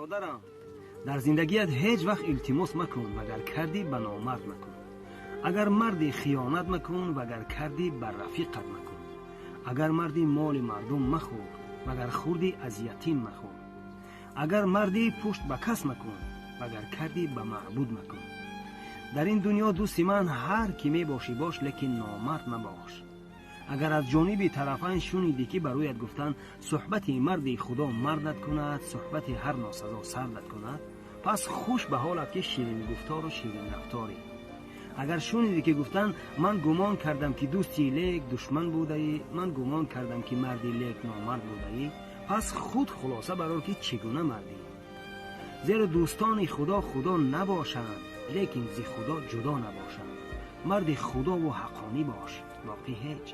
Бародарам, дар зиндагият ҳеҷ вақт илтимос макун, вагар кардӣ ба номард макун. Агар марди хиёнат макун, вагар кардӣ ба рафиқат макун. Агар марди моли мардум махӯр, вагар хурдӣ аз ятим махӯр. Агар марди пушт ба кас макун, вагар кардӣ ба маъбуд макун. Дар ин дунё дӯсти ман ҳар кӣ мебошӣ бош, лекин номард мабош. Агар аз ҷониби тарафайн шунидӣ ки ба рӯят гуфтанд суҳбати марди худо мардат кунад, суҳбати ҳар носазо сардат кунад, пас хуш ба ҳолат ки ширингуфтору ширинрафторӣ. Агар шунидӣ ки гуфтанд ман гумон кардам ки дӯсти лек душман будаӣ, ман гумон кардам ки марди лек номард будаӣ, пас худ хулоса барор ки чӣ гуна мардӣ. Зеро дӯстони худо худо набошанд, лекин зи худо ҷудо набошанд. Марди худову ҳаққонӣ бош, боқӣ ҳеҷ.